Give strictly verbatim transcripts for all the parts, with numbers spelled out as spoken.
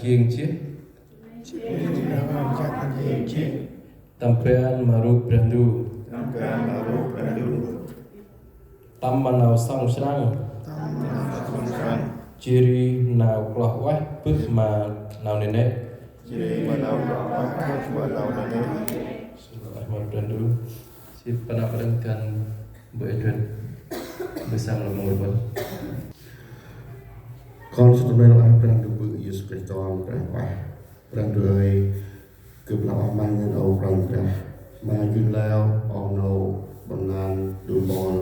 Jêng jêh. Tâm ban ma rup Brah Ndu. Tâm ma nau sŏng srăng. Jêh ri nau kloh ueh bơh ma nau nanê̆. Brah Ndu. Sĭt panăp ƀư đăng kăn bơ̆ Edwin. Bơ̆ Sam lăm mông rƀŭn. Kon sĭt nơm nau Brah Ndu bơ̆ Yêsu Krist, Kon Brah Ndu. Brah Ndu ơi, gâp lah oh măng ngăn âu Brah Ndu. Ma gĭt leo oh nô ƀon lan du mpôl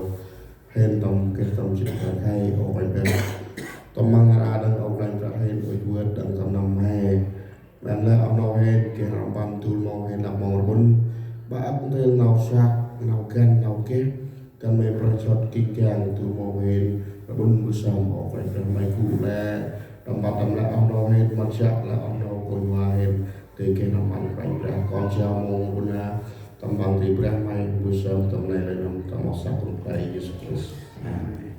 hên tâm geh tâm jê̆t Brah hay âu Brah Ndu. Tâm măng nar aơ đăng âu Brah Ndu hên ŭch vơt đăng tâm năm he. Măng lĕ oh nô hên geh răm ƀăn dôl mâu hên lăp mâu rƀŭn. Bah ăp ntil nau săk, nau găn, nau geh. Kăn may prăk sŏt kik kiăng dôl mâu hên rƀŭn mbơh sơm âu Brah Ndu may gŭ lĕ. Tâm ƀă tâm lĕ oh nô hên măt jăk lĕ oh nô kônh wa hên. Tê geh răm ƀăn Brah Ndu kon jao mâu rƀŭn a. Tâm ban tê Brah may mbơh sơm tâm nây lĕ năm tâm oh săk rŭng Brah Yêsu Krist. Amen.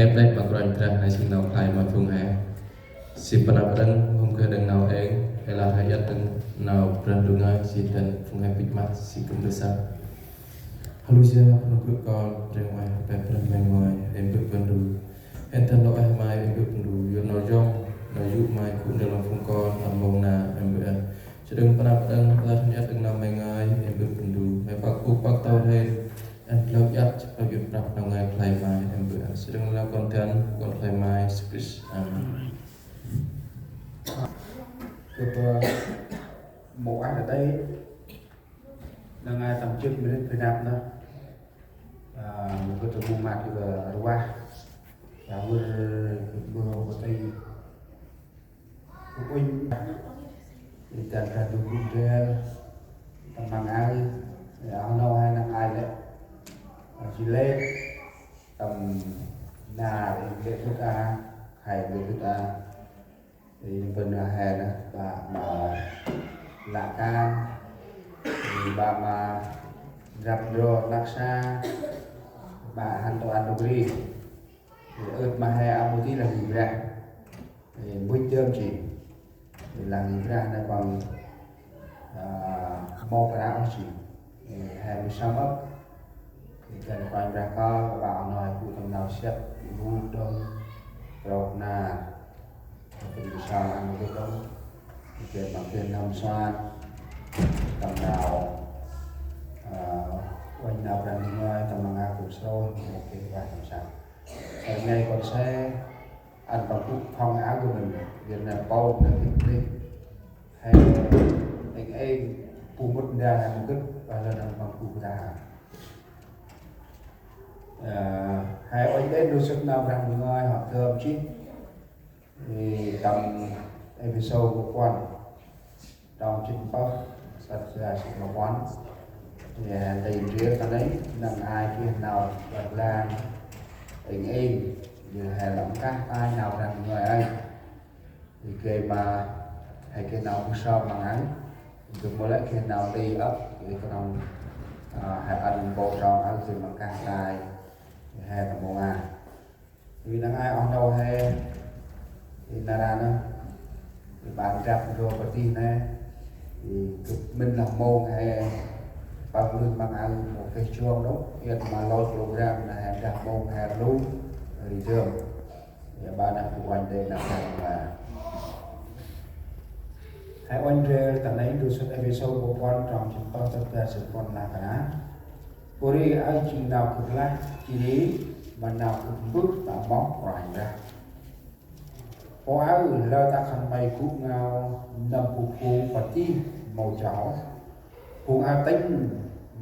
Êp lĕ ma Kôranh Brah nai si nau khlay ma phung he. Si pnăp đăng hôm kơ đăng nau êng, ê lah he iăt đăng nau Brah Ndu ngơi si dăn phung he bĭch măt si kưm bơh sa. Haleluya, pnăp gŭ kon, reng ueh, pe Brah Ndu ngơi, êng bơh Brah Ndu. Êng dăn nau ueh mai, êng bơh Brah Ndu, yor nau yom, nau yô̆ mai, gŭ ndrel ma phung kon, ăn mông na, êng bơh. Sĭt đăng pnăp đăng, lah he iăt đăng nau may ngơi, êng bơh Brah Ndu, may păk ŭk păk tâu hên, ăn lơm iăt, păk iăt prăp nau ngơi khlay may, êng bơh. Sĭt đăng nau kon dăn, kon khlay may, Yêsu Krist. Amen. Kơ mâu ah ta đây, năng ai tâm chức minit pê năp nơ. À, mâu gĭt rmung măt kơ rvah. Yă wơr kơ mâu gĭt tây. Kơ unh. Ê dăn Brah Ndu gŭ ndrel. Tâm măng aơ. Yă hŏ nô he năng ai lĕ. Yă chi lĕ. Tâm nar ê lĕ tŭt a. Khay lĕ tŭt a. Ê, bân he nơ, ƀă ma lă kan, ê, ƀă ma drăp ndro năk sa, ƀă hăn tơ ăn nôk ri. Ê, ơt ma he a mâu di lah ngih brah. Ê, mbuch dơm chi. Ê, lah ngih brah nơ păng, a, mâu kra ôh chi. Ê, he mâu sâm âk. Ê, dăn Kôranh Brah kơl, ƀă a nôi gŭ tâm nau siăk, gŭ đŏng, trôk nar. Ê, gŭ sâm ăn gŭ đŏng. Ê, dăn ma geh năm suan. Tâm nau, a, uănh nau Brah Ndu ngơi, tâm ma nga gŭ srôi, ê, geh ƀă năm suan. Ê, ngai kon se, ăn păng gŭ phŏng a gŭ mĭn, geh nau pâu, nau hik nih. He, êng êng, bu mŭt nda he mâu gĭt, ƀă lơ năng păng gŭ ta. Ơ, he uănh đen đô sât nau Brah Ndu ngơi hŏ dơm chih. Ê, tâm Êphêsô ma puăn, trong jât pơh, sât sa jât ma puăn. Ê, he ndrel ta nây, năng ai geh nau ƀă lăng, êng êng, ê, he lŏng kah tay nau Brah Ndu ngơi ơi. Ê, geh ma, he geh nau bu sơm ma ngai. Ê, geh mâu lĕ geh nau ti âk, ê, knŏng, a, he ăn mpôl trong âk geh ma kah tay. Ê, he tâm mông a. Ê, năng ai oh nô he. Ê, nar a nơ. Ê, ƀă drăp ndro pơtih nê. Ê, gâp mĭn lah mông he. Păng lưn măng aơ mâu geh chuông đŏng. Iăt ma lôch program nê he drăp mông he lu. Ri dơm. Ê, ƀă năp bu uănh đê năp năp ma. He uănh ndrel ta nây đô sât Êphêsô ma puăn trong jât pơh tât bar jât puăn lah kơna. Pô ri aơ jêng nau gâp lah, jêh ri ma nau gâp mbơh ta moh Kôranh Brah. Pô aơ lơ ta khân may gŭ ngao nâm bu phung pơtih mâu jao. Phung aơ tĭng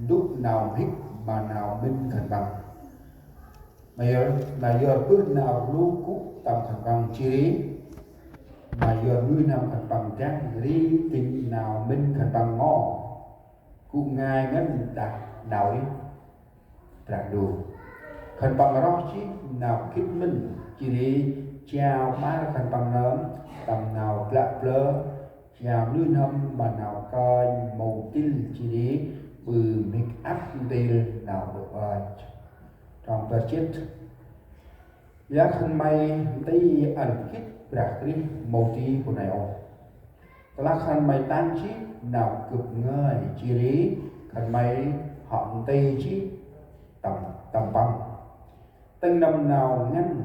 ndŭk nau mhĭk ma nau mĭn khân păng. Ma yor, ma yor bơh nau rlu gŭ tâm khân păng jêh ri. Ma yor nuih n'hâm khân păng dăng ri tĭng nau mĭn khân păng ngo. Gŭ ngai ngăn đah nau rêh Brah Ndu. Khân păng roh jêh nau gĭt mĭn jêh ri jao ƀar khân păng nơm tâm nau blă blơ, jao nuih n'hâm ma nau kơnh mâu dĭl jêh ri ƀư mhĭk ăp ntil nau ƀơ̆ ƀơch. Trong bar jât. Ƀiă khân may nti ăn gĭt Brah Krist mâu di bu nây ôh. Tơlah khân may tăng jêh nau gâp ngơi jêh ri khân may hŏ nti jêh tâm, tâm păng. Tĭng nâm nau ngăn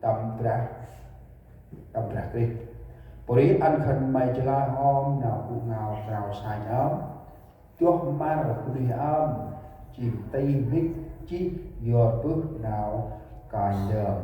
tâm Brah, tâm Brah Krist. Pô ri ăn khân may chalơi hŏm nau gŭ ngao krao sanh ơm. Duah măr bunuyh ơm, jêng ti mhĭk jêh yor bơh nau kơnh ndơm.